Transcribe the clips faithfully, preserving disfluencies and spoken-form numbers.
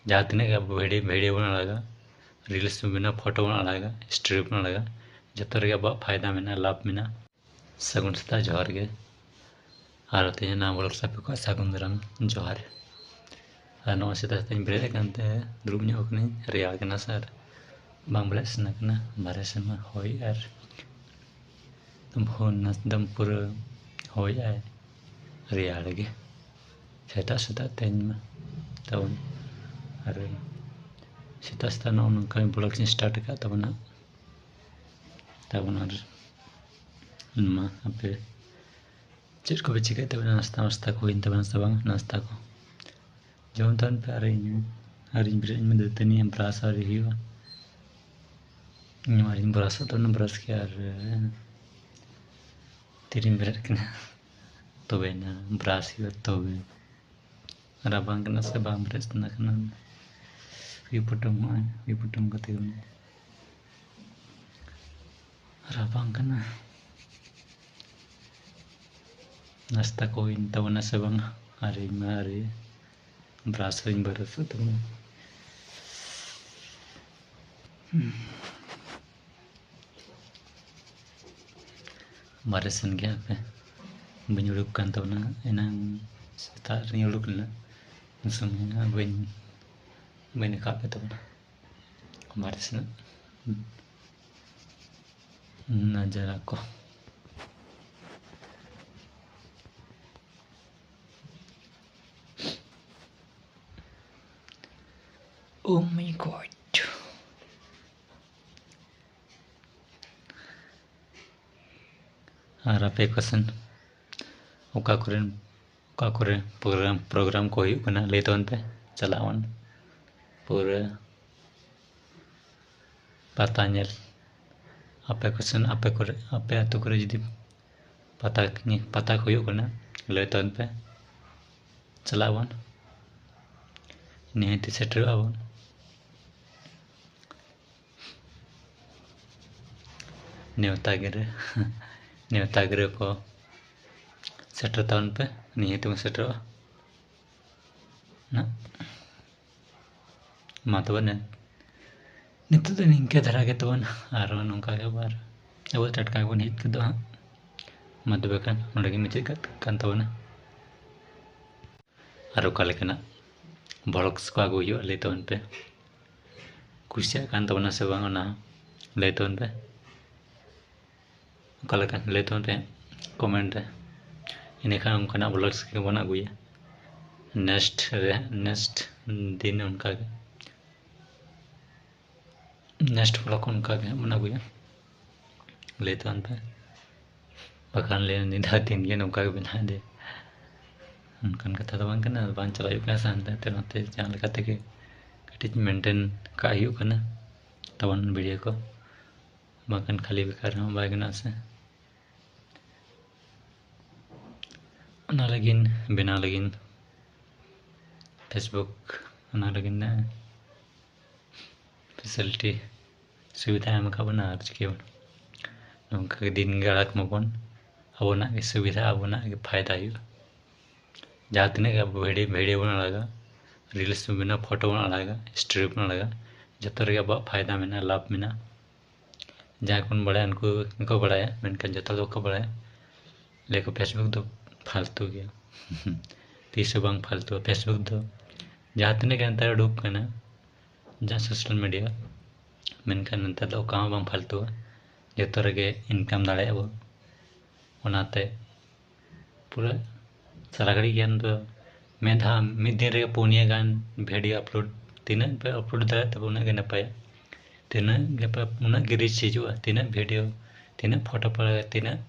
ᱡᱟᱦᱟᱸ ᱛᱤᱱᱟᱹᱜ ᱜᱮ ᱟᱵᱚ ᱵᱷᱤᱰᱤᱭᱳ ᱵᱷᱤᱰᱤᱭᱳ ᱵᱚᱱ ᱟᱲᱟᱜᱟ, ᱨᱤᱞᱥ ᱵᱚᱱ ᱵᱮᱱᱟᱣᱟ, ᱯᱷᱳᱴᱳ ᱵᱚᱱ ᱟᱲᱟᱜᱟ, ᱥᱴᱳᱨᱤ ᱵᱚᱱ ᱟᱲᱟᱜᱟ, ᱡᱚᱛᱚ ᱨᱮᱜᱮ ᱟᱵᱚᱣᱟᱜ ᱯᱷᱟᱭᱫᱟ ᱢᱮᱱᱟᱜᱼᱟ, ᱞᱟᱵᱷ ᱢᱮᱱᱟᱜᱼᱟ᱾ ᱥᱟᱹᱜᱩᱱ ᱥᱮᱛᱟᱜ, ᱡᱚᱦᱟᱨ ᱜᱮ᱾ ᱟᱨ ᱛᱮᱦᱮᱧ ᱱᱟᱣᱟ ᱵᱞᱚᱜ ᱥᱟᱯᱮ ᱠᱚᱣᱟᱜ ᱥᱟᱹᱜᱩᱱ ᱫᱟᱨᱟᱢ, ᱡᱚᱦᱟᱨ᱾ ᱟᱨ ᱱᱚᱜᱼᱚᱭ ᱥᱮᱛᱟᱜ ᱥᱮᱛᱟᱜ ᱤᱧ ᱵᱮᱨᱮᱫ ᱟᱠᱟᱱ ᱛᱮ ᱫᱩᱲᱩᱵ ᱧᱚᱜ ᱟᱠᱟᱱᱟᱹᱧ, ᱨᱮᱭᱟᱲ ᱠᱟᱱᱟ ᱥᱮ ᱟᱨ ᱵᱟᱝ ᱵᱮᱨᱮᱫ ᱥᱟᱱᱟ ᱠᱟᱱᱟ᱾ ᱵᱟᱨᱦᱮ ᱥᱮᱱ ᱢᱟ ᱦᱚᱭ ᱟᱨ ᱮᱠᱫᱚᱢ ᱯᱩᱨᱟᱹ ᱦᱚᱭ ᱟᱭ, ᱨᱮᱭᱟᱲ ᱜᱮ ᱥᱮᱛᱟᱜ ᱥᱮᱛᱟᱜ ᱛᱮᱦᱮᱧ ᱢᱟ ᱛᱟᱵᱚᱱ᱾ ᱟᱨ ᱥᱮᱛᱟᱜ ᱥᱮᱛᱟᱜ ᱱᱚᱜᱼᱚ ᱱᱚᱝᱠᱟ ᱵᱞᱚᱜ ᱤᱧ ᱥᱴᱟᱨᱴ ᱟᱠᱟᱫ ᱛᱟᱵᱚᱱᱟ ᱛᱟᱵᱚᱱ᱾ ᱟᱨ ᱢᱟ ᱟᱯᱮ ᱪᱮᱫ ᱠᱚᱯᱮ ᱪᱤᱠᱟᱹᱭᱮᱫ ᱛᱟᱵᱚᱱᱟ? ᱱᱟᱥᱛᱟ ᱢᱟᱥᱛᱟ ᱠᱚ ᱦᱩᱭᱮᱱ ᱛᱟᱵᱚᱱᱟ ᱥᱮ ᱵᱟᱝ? ᱱᱟᱥᱛᱟ ᱠᱚ ᱡᱚᱢ ᱛᱟᱵᱚᱱ ᱯᱮ᱾ ᱟᱨ ᱤᱧ ᱟᱹᱣᱨᱤᱧ ᱵᱮᱨᱮᱫ, ᱤᱧ ᱢᱟ ᱫᱟᱹᱛᱟᱹᱱᱤ ᱵᱨᱟᱥ ᱟᱹᱣᱨᱤ ᱦᱩᱭᱩᱜᱼᱟ᱾ ᱤᱧ ᱢᱟ ᱟᱹᱣᱨᱤᱧ ᱵᱨᱟᱥᱚᱜ ᱛᱟᱵᱚᱱᱟ, ᱵᱨᱟᱥ ᱜᱮ ᱟᱨ ᱛᱤᱨᱤᱧ ᱵᱮᱨᱮᱫ ᱠᱟᱱᱟ, ᱛᱚᱵᱮᱭᱮᱱᱟ ᱵᱨᱟᱥ ᱦᱩᱭᱩᱜᱼᱟ ᱛᱚᱵᱮ᱾ ᱨᱟᱵᱟᱝ ᱠᱟᱱᱟ ᱥᱮ ᱵᱟᱝ ᱵᱮᱨᱮᱫ ᱥᱟᱱᱟ ᱠᱟᱱᱟ, ᱩᱭᱩ ᱯᱚᱴᱚᱢ ᱦᱚᱸᱜᱼᱚᱭ, ᱩᱭᱩ ᱯᱚᱴᱚᱢ ᱠᱟᱛᱮ ᱜᱮ ᱢᱮᱱᱟᱜᱼᱟ᱾ ᱨᱟᱵᱟᱝ ᱠᱟᱱᱟ᱾ ᱱᱟᱥᱛᱟ ᱠᱚ ᱦᱩᱭᱮᱱ ᱛᱟᱵᱚᱱᱟ ᱥᱮ ᱵᱟᱝᱟ? ᱟᱹᱣᱨᱤ ᱢᱟ ᱟᱹᱣᱨᱤ᱾ ᱵᱨᱟᱥ ᱦᱚᱸᱧ ᱵᱨᱟᱥᱚᱜ ᱛᱟᱵᱚᱱᱟ᱾ ᱵᱟᱨᱦᱮ ᱥᱮᱱ ᱜᱮ ᱦᱟᱯᱮ ᱵᱟᱹᱧ ᱩᱰᱩᱠ ᱠᱟᱱ ᱛᱟᱵᱚᱱᱟ᱾ ᱮᱱᱟᱝ ᱥᱮᱛᱟᱜ ᱨᱤᱧ ᱩᱰᱩᱠ ᱞᱮᱱᱟ, ᱩᱱ ᱥᱚᱢᱚᱭ ᱦᱟᱸᱜ ᱵᱟᱹᱧ, ᱵᱟᱹᱧ ᱨᱟᱠᱟᱵ ᱯᱮ ᱛᱟᱵᱚᱱᱟ ᱵᱟᱨᱦᱮ ᱥᱮᱱᱟᱜ ᱱᱟᱡᱟᱨᱟ ᱠᱚ᱾ Oh my God. ᱟᱨ ᱟᱯᱮ ᱠᱚᱥᱮᱱ ᱚᱠᱟ ᱠᱚᱨᱮᱱ, ᱚᱠᱟ ᱠᱚᱨᱮ ᱯᱨᱳᱜᱨᱟᱢ, ᱯᱨᱳᱜᱨᱟᱢ ᱠᱚ ᱦᱩᱭᱩᱜ ᱠᱟᱱᱟ, ᱞᱟᱹᱭ ᱛᱟᱵᱚᱱ ᱯᱮ, ᱪᱟᱞᱟᱜ ᱟᱵᱚᱱ ᱯᱩᱨᱟᱹ ᱯᱟᱛᱟ ᱧᱮᱞ᱾ ᱟᱯᱮ ᱠᱚᱥᱮᱱ, ᱟᱯᱮ ᱠᱚᱨᱮ, ᱟᱯᱮ ᱟᱹᱛᱩ ᱠᱚᱨᱮ ᱡᱩᱫᱤ ᱯᱟᱛᱟ, ᱯᱟᱛᱟ ᱠᱚ ᱦᱩᱭᱩᱜ ᱠᱟᱱᱟ, ᱞᱟᱹᱭ ᱛᱟᱵᱚᱱ ᱯᱮ, ᱪᱟᱞᱟᱜ ᱟᱵᱚᱱ, ᱱᱤᱦᱟᱹᱛᱤ ᱥᱮᱴᱮᱨᱚᱜ ᱟᱵᱚᱱ᱾ ᱱᱮᱣᱛᱟ ᱜᱤᱨᱟᱹ, ᱱᱮᱣᱛᱟ ᱜᱤᱨᱟᱹ ᱠᱚ ᱥᱮᱴᱮᱨ ᱛᱟᱵᱚᱱ ᱯᱮ, ᱱᱤᱦᱟᱹᱛ ᱵᱚᱱ ᱥᱮᱴᱮᱨᱚᱜᱼᱟ ᱱᱟᱜ᱾ ᱢᱟ ᱛᱚᱵᱮ ᱱᱤᱛᱚᱜ ᱫᱚ ᱱᱤᱝᱠᱟᱹ ᱫᱷᱟᱨᱟ ᱜᱮ ᱛᱟᱵᱚᱱ, ᱟᱨ ᱱᱚᱝᱠᱟ ᱜᱮ ᱟᱵᱟᱨ ᱟᱵᱚ ᱴᱟᱴᱠᱟ ᱜᱮᱵᱚᱱ ᱦᱮᱡ ᱜᱚᱫᱚᱜᱼᱟ ᱦᱟᱸᱜ᱾ ᱢᱟ ᱛᱚᱵᱮ ᱠᱷᱟᱱ ᱱᱚᱰᱮ ᱜᱮ ᱢᱩᱪᱟᱹᱫ ᱠᱟᱜ ᱠᱟᱱ ᱛᱟᱵᱚᱱᱟ᱾ ᱟᱨ ᱚᱠᱟ ᱞᱮᱠᱟᱱᱟᱜ vlogs ᱠᱚ ᱟᱹᱜᱩ ᱦᱩᱭᱩᱜᱼᱟ, ᱞᱟᱹᱭ ᱛᱟᱵᱚᱱ ᱯᱮ᱾ ᱠᱩᱥᱤᱭᱟᱜ ᱠᱟᱱ ᱛᱟᱵᱚᱱᱟ ᱥᱮ ᱵᱟᱝ, ᱚᱱᱟ ᱞᱟᱹᱭ ᱛᱟᱵᱚᱱ ᱯᱮ᱾ ᱚᱠᱟ ᱞᱮᱠᱟ ᱞᱟᱹᱭ ᱛᱟᱵᱚᱱ ᱯᱮ comment ᱨᱮ᱾ ᱤᱱᱟᱹᱠᱷᱟᱱ ᱚᱱᱠᱟᱱᱟᱜ vlogs ᱜᱮᱵᱚᱱ ᱟᱹᱜᱩᱭᱟ next ᱨᱮ, next ᱫᱤᱱ ᱚᱱᱠᱟ ᱜᱮ᱾ next vlog ᱚᱱᱠᱟ ᱜᱮ ᱦᱟᱸᱜ ᱵᱚᱱ ᱟᱹᱜᱩᱭᱟ, ᱞᱟᱹᱭ ᱛᱟᱵᱚᱱ ᱯᱮ᱾ ᱵᱟᱠᱷᱟᱱ ᱞᱟᱹᱭᱟ ᱩᱱᱤ ᱫᱚ ᱫᱤᱱ ᱜᱮ ᱱᱚᱝᱠᱟ ᱜᱮ ᱵᱮᱱᱟᱣ ᱤᱫᱤᱭᱟ᱾ ᱚᱱᱠᱟᱱ ᱠᱟᱛᱷᱟ ᱫᱚ ᱵᱟᱝ ᱠᱟᱱᱟ, ᱵᱟᱝ ᱪᱟᱞᱟᱜ ᱦᱩᱭᱩᱜ ᱠᱟᱱᱟ ᱥᱮ ᱦᱟᱱᱛᱮ ᱱᱟᱛᱮ, ᱱᱚᱛᱮ ᱡᱟᱦᱟᱸ ᱞᱮᱠᱟ ᱛᱮᱜᱮ ᱠᱟᱹᱴᱤᱡ maintain ᱠᱟᱜ ᱦᱩᱭᱩᱜ ᱠᱟᱱᱟ ᱛᱟᱵᱚᱱ video ᱠᱚ, ᱵᱟᱝᱠᱷᱟᱱ ᱠᱷᱟᱹᱞᱤ ᱵᱮᱠᱟᱨ ᱦᱚᱸ ᱵᱟᱭ ᱜᱟᱱᱚᱜᱼᱟ ᱥᱮ᱾ ᱚᱱᱟ ᱞᱟᱹᱜᱤᱫ ᱵᱮᱱᱟᱣ ᱞᱟᱹᱜᱤᱫ Facebook, ᱚᱱᱟ ᱞᱟᱹᱜᱤᱫ facility ᱥᱩᱵᱤᱫᱷᱟ ᱮᱢ ᱟᱠᱟᱫ ᱵᱚᱱᱟ, ᱟᱨ ᱪᱤᱠᱟᱹᱭᱟᱵᱚᱱ? ᱱᱚᱝᱠᱟ ᱜᱮ ᱫᱤᱱ ᱜᱮ ᱟᱲᱟᱜᱽ ᱢᱟᱵᱚᱱ, ᱟᱵᱚᱱᱟᱜ ᱜᱮ ᱥᱩᱵᱤᱫᱷᱟ, ᱟᱵᱚᱱᱟᱜ ᱜᱮ ᱯᱷᱟᱭᱫᱟ ᱦᱩᱭᱩᱜᱼᱟ᱾ ᱡᱟᱦᱟᱸ ᱛᱤᱱᱟᱹᱜ ᱜᱮ ᱟᱵᱚ video, video ᱵᱚᱱ ᱟᱲᱟᱜᱟ, reels ᱵᱚᱱ ᱵᱮᱱᱟᱣᱟ, photo ᱵᱚᱱ ᱟᱲᱟᱜᱟ, story ᱵᱚᱱ ᱟᱲᱟᱜᱟ, ᱡᱚᱛᱚ ᱨᱮᱜᱮ ᱟᱵᱚᱣᱟᱜ ᱯᱷᱟᱭᱫᱟ ᱢᱮᱱᱟᱜᱼᱟ, ᱞᱟᱵᱷ ᱢᱮᱱᱟᱜᱼᱟ᱾ ᱡᱟᱦᱟᱸᱭ ᱠᱚᱵᱚᱱ ᱵᱟᱲᱟᱭᱟ ᱩᱱᱠᱩ ᱜᱮᱠᱚ ᱵᱟᱲᱟᱭᱟ, ᱢᱮᱱᱠᱷᱟᱱ ᱡᱚᱛᱚ ᱦᱚᱲ ᱫᱚ ᱵᱟᱠᱚ ᱵᱟᱲᱟᱭᱟ᱾ ᱞᱟᱹᱭᱟᱠᱚ Facebook ᱫᱚ ᱯᱷᱟᱞᱛᱩ ᱜᱮᱭᱟ᱾ ᱛᱤᱥ ᱦᱚᱸ ᱵᱟᱝ ᱯᱷᱟᱞᱛᱩᱣᱟ᱾ Facebook ᱫᱚ ᱡᱟᱦᱟᱸ ᱛᱤᱱᱟᱹᱜ ᱜᱮ ᱱᱮᱛᱟᱨ ᱩᱰᱩᱠ ᱠᱟᱱᱟ, ᱡᱟᱦᱟᱸ social media, ᱢᱮᱱᱠᱷᱟᱱ ᱱᱮᱛᱟᱨ ᱫᱚ ᱚᱠᱟ ᱦᱚᱸ ᱵᱟᱝ ᱯᱷᱟᱞᱛᱩᱣᱟ, ᱡᱚᱛᱚ ᱨᱮᱜᱮ income ᱫᱟᱲᱮᱭᱟᱜᱼᱟ ᱵᱚ᱾ ᱚᱱᱟᱛᱮ ᱯᱩᱨᱟᱹ ᱥᱟᱨᱟ ᱜᱷᱟᱹᱲᱤᱡ ᱜᱮ ᱟᱢ ᱫᱚ ᱢᱤᱫ ᱫᱷᱟᱣ, ᱢᱤᱫ ᱫᱤᱱ ᱨᱮᱜᱮ ᱯᱩᱱᱭᱟᱹ ᱜᱟᱱ video upload, ᱛᱤᱱᱟᱹᱜ ᱯᱮ upload ᱫᱟᱲᱮᱭᱟᱜ ᱛᱟᱵᱚ ᱩᱱᱟᱹᱜ ᱜᱮ ᱱᱟᱯᱟᱭᱟ᱾ ᱛᱤᱱᱟᱹᱜ ᱜᱮ ᱯᱮ, ᱩᱱᱟᱹᱜ ᱜᱮ reach ᱦᱤᱡᱩᱜᱼᱟ, ᱛᱤᱱᱟᱹᱜ video, ᱛᱤᱱᱟᱹᱜ photo ᱯᱮ ᱟᱲᱟᱜᱟ, ᱛᱤᱱᱟᱹᱜ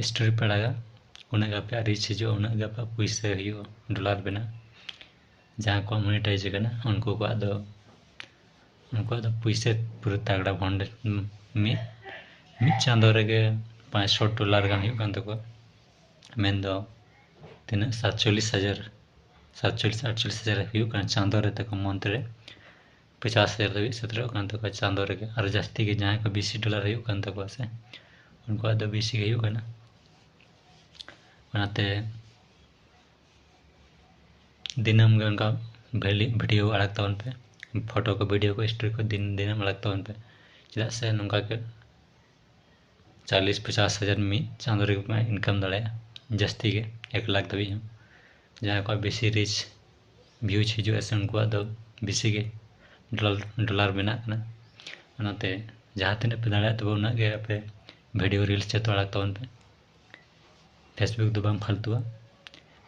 story ᱯᱮ ᱟᱲᱟᱜᱟ, ᱩᱱᱟᱹᱜ ᱜᱮ ᱟᱯᱮᱭᱟᱜ reach ᱦᱤᱡᱩᱜᱼᱟ, ᱩᱱᱟᱹᱜ ᱜᱮ ᱟᱯᱮᱭᱟᱜ ᱯᱩᱭᱥᱟᱹ ᱦᱩᱭᱩᱜᱼᱟ, dollar ᱵᱮᱱᱟᱜ᱾ ᱡᱟᱦᱟᱸ ᱠᱚ monetize ᱟᱠᱟᱱᱟ ᱩᱱᱠᱩ ᱠᱚᱣᱟᱜ ᱫᱚ, ᱩᱱᱠᱩᱣᱟᱜ ᱫᱚ ᱯᱩᱭᱥᱟᱹ ᱯᱩᱨᱟᱹ ᱛᱟᱜᱲᱟ ᱵᱷᱚᱱᱰ, ᱢᱤᱫ, ᱢᱤᱫ ᱪᱟᱸᱫᱳ ᱨᱮᱜᱮ ᱯᱟᱸᱪᱥᱚ dollar ᱜᱟᱱ ᱦᱩᱭᱩᱜ ᱠᱟᱱ ᱛᱟᱠᱚᱣᱟ᱾ ᱢᱮᱱᱫᱚ ᱛᱤᱱᱟᱹᱜ, ᱥᱟᱛᱪᱚᱞᱞᱤᱥ ᱦᱟᱡᱟᱨ, ᱥᱟᱛᱪᱚᱞᱞᱤᱥ ᱟᱴᱪᱚᱞᱞᱤᱥ ᱦᱟᱡᱟᱨ ᱦᱩᱭᱩᱜ ᱠᱟᱱᱟ ᱪᱟᱸᱫᱳ ᱨᱮ ᱛᱟᱠᱚ, month ᱨᱮ ᱯᱚᱪᱟᱥ ᱦᱟᱡᱟᱨ ᱫᱷᱟᱹᱵᱤᱡ ᱥᱮᱴᱮᱨᱚᱜ ᱠᱟᱱ ᱛᱟᱠᱚᱣᱟ ᱪᱟᱸᱫᱳ ᱨᱮᱜᱮ᱾ ᱟᱨ ᱡᱟᱹᱥᱛᱤ ᱜᱮ ᱡᱟᱦᱟᱸᱭ ᱠᱚ ᱵᱮᱥᱤ dollar ᱦᱩᱭᱩᱜ ᱠᱟᱱ ᱛᱟᱠᱚᱣᱟ ᱥᱮ, ᱩᱱᱠᱩᱣᱟᱜ ᱫᱚ ᱵᱮᱥᱤ ᱜᱮ ᱦᱩᱭᱩᱜ ᱠᱟᱱᱟ᱾ ᱚᱱᱟᱛᱮ ᱫᱤᱱᱟᱹᱢ ᱜᱮ ᱚᱱᱠᱟ video ᱟᱲᱟᱜ ᱛᱟᱵᱚᱱ ᱯᱮ, ᱯᱷᱳᱴᱳ ᱠᱚ, ᱵᱷᱤᱰᱤᱭᱳ ᱠᱚ, ᱥᱴᱳᱨᱤ ᱠᱚ ᱫᱤᱱ ᱫᱤᱱᱮᱢ ᱟᱲᱟᱜ ᱛᱟᱵᱚᱱ ᱯᱮ᱾ ᱪᱮᱫᱟᱜ ᱥᱮ ᱱᱚᱝᱠᱟ ᱜᱮ ᱪᱟᱞᱤᱥ ᱯᱚᱪᱟᱥ ᱦᱟᱡᱟᱨ ᱢᱤᱫ ᱪᱟᱸᱫᱳ ᱨᱮᱜᱮ ᱯᱮ ᱤᱱᱠᱟᱢ ᱫᱟᱲᱮᱭᱟᱜᱼᱟ, ᱡᱟᱹᱥᱛᱤ ᱜᱮ, ᱮᱠ ᱞᱟᱠᱷ ᱫᱷᱟᱹᱵᱤᱡ ᱦᱚᱸ᱾ ᱡᱟᱦᱟᱸᱭ ᱠᱚᱣᱟᱜ ᱵᱮᱥᱤ ᱨᱤᱪ ᱵᱷᱤᱭᱩᱡᱽ ᱦᱤᱡᱩᱜᱼᱟ ᱥᱮ ᱩᱱᱠᱩᱣᱟᱜ ᱫᱚ ᱵᱮᱥᱤ ᱜᱮ ᱰᱚᱞᱟᱨ, ᱰᱚᱞᱟᱨ ᱵᱮᱱᱟᱜ ᱠᱟᱱᱟ᱾ ᱚᱱᱟᱛᱮ ᱡᱟᱦᱟᱸ ᱛᱤᱱᱟᱹᱜ ᱯᱮ ᱫᱟᱲᱮᱭᱟᱜ ᱛᱟᱵᱚᱱᱟ ᱩᱱᱟᱹᱜ ᱜᱮ ᱟᱯᱮ ᱵᱷᱤᱰᱤᱭᱳ ᱨᱤᱞᱥ ᱡᱚᱛᱚ ᱟᱲᱟᱜ ᱛᱟᱵᱚᱱ ᱯᱮ᱾ ᱯᱷᱮᱥᱵᱩᱠ ᱫᱚ ᱵᱟᱝ ᱯᱷᱟᱞᱛᱩᱣᱟ᱾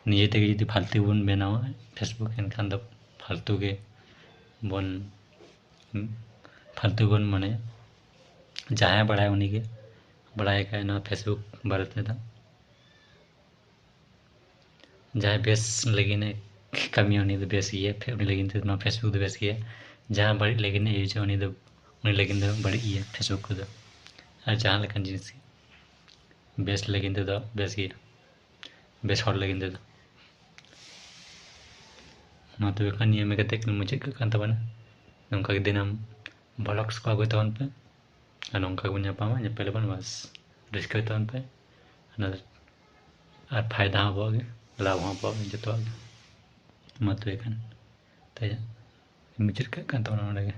ᱱᱤᱡᱮ ᱛᱮᱜᱮ ᱡᱩᱫᱤ ᱯᱷᱟᱞᱛᱩ ᱵᱚᱱ ᱵᱮᱱᱟᱣᱟ ᱯᱷᱮᱥᱵᱩᱠ, ᱮᱱᱠᱷᱟᱱ ᱫᱚ ᱯᱷᱟᱞᱛᱩ ᱜᱮ ᱵᱚᱱ, ᱯᱷᱟᱞᱛᱩ ᱵᱚᱱ ᱢᱚᱱᱮᱭᱟ᱾ ᱡᱟᱦᱟᱸᱭ ᱵᱟᱲᱟᱭᱟ ᱩᱱᱤᱜᱮ ᱵᱟᱲᱟᱭ ᱠᱟᱜᱼᱟᱭ ᱱᱚᱣᱟ ᱯᱷᱮᱥᱵᱩᱠ ᱵᱟᱨᱮ ᱛᱮᱫᱚ᱾ ᱡᱟᱦᱟᱸᱭ ᱵᱮᱥ ᱞᱟᱹᱜᱤᱫ ᱮ ᱠᱟᱹᱢᱤᱭᱟ ᱩᱱᱤ ᱫᱚ ᱵᱮᱥ ᱜᱮᱭᱟ, ᱯᱷᱮ-, ᱩᱱᱤ ᱞᱟᱹᱜᱤᱫ ᱛᱮᱫᱚ ᱱᱚᱣᱟ ᱯᱷᱮᱥᱵᱩᱠ ᱫᱚ ᱵᱮᱥ ᱜᱮᱭᱟ᱾ ᱡᱟᱦᱟᱸᱭ ᱵᱟᱹᱲᱤᱡ ᱞᱟᱹᱜᱤᱫ ᱮ ᱤᱭᱩᱡᱟ ᱩᱱᱤ ᱫᱚ, ᱩᱱᱤ ᱞᱟᱹᱜᱤᱫ ᱫᱚ ᱵᱟᱹᱲᱤᱡ ᱜᱮᱭᱟ ᱯᱷᱮᱥᱵᱩᱠ ᱠᱚᱫᱚ᱾ ᱟᱨ ᱡᱟᱦᱟᱸ ᱞᱮᱠᱟᱱ ᱡᱤᱱᱤᱥ ᱜᱮ ᱵᱮᱥ ᱞᱟᱹᱜᱤᱫ ᱛᱮᱫᱚ ᱵᱮᱥ ᱜᱮᱭᱟ, ᱵᱮᱥ ᱦᱚᱲ ᱞᱟᱹᱜᱤᱫ ᱛᱮᱫᱚ᱾ ᱢᱟ ᱛᱚᱵᱮ ᱠᱷᱟᱱ ᱱᱤᱭᱟᱹ ᱢᱮ ᱠᱟᱛᱮ ᱜᱮ ᱢᱩᱪᱟᱹᱫ ᱠᱟᱜ ᱠᱟᱱ ᱛᱟᱵᱚᱱᱟ᱾ ᱱᱚᱝᱠᱟ ᱜᱮ ᱫᱤᱱᱟᱹᱢ vlogs ᱠᱚ ᱟᱹᱜᱩᱭ ᱛᱟᱵᱚᱱ ᱯᱮ᱾ ᱟᱨ ᱱᱚᱝᱠᱟ ᱜᱮᱵᱚᱱ ᱧᱟᱯᱟᱢᱟ, ᱧᱮᱯᱮᱞ ᱟᱵᱚᱱ, ᱵᱟᱥ᱾ ᱨᱟᱹᱥᱠᱟᱹᱭ ᱛᱟᱵᱚᱱ ᱯᱮ᱾ ᱚᱱᱟ, ᱟᱨ ᱯᱷᱟᱭᱫᱟ ᱦᱚᱸ ᱟᱵᱚᱣᱟᱜ ᱜᱮ, ᱞᱟᱵᱷ ᱦᱚᱸ ᱟᱵᱚᱣᱟᱜ ᱜᱮ, ᱡᱚᱛᱚᱣᱟᱜ ᱜᱮ᱾ ᱢᱟ ᱛᱚᱵᱮ ᱠᱷᱟᱱ ᱛᱮᱦᱮᱧ ᱢᱩᱪᱟᱹᱫ ᱠᱟᱜ ᱠᱟᱱ ᱛᱟᱵᱚᱱᱟ ᱱᱚᱰᱮ ᱜᱮ᱾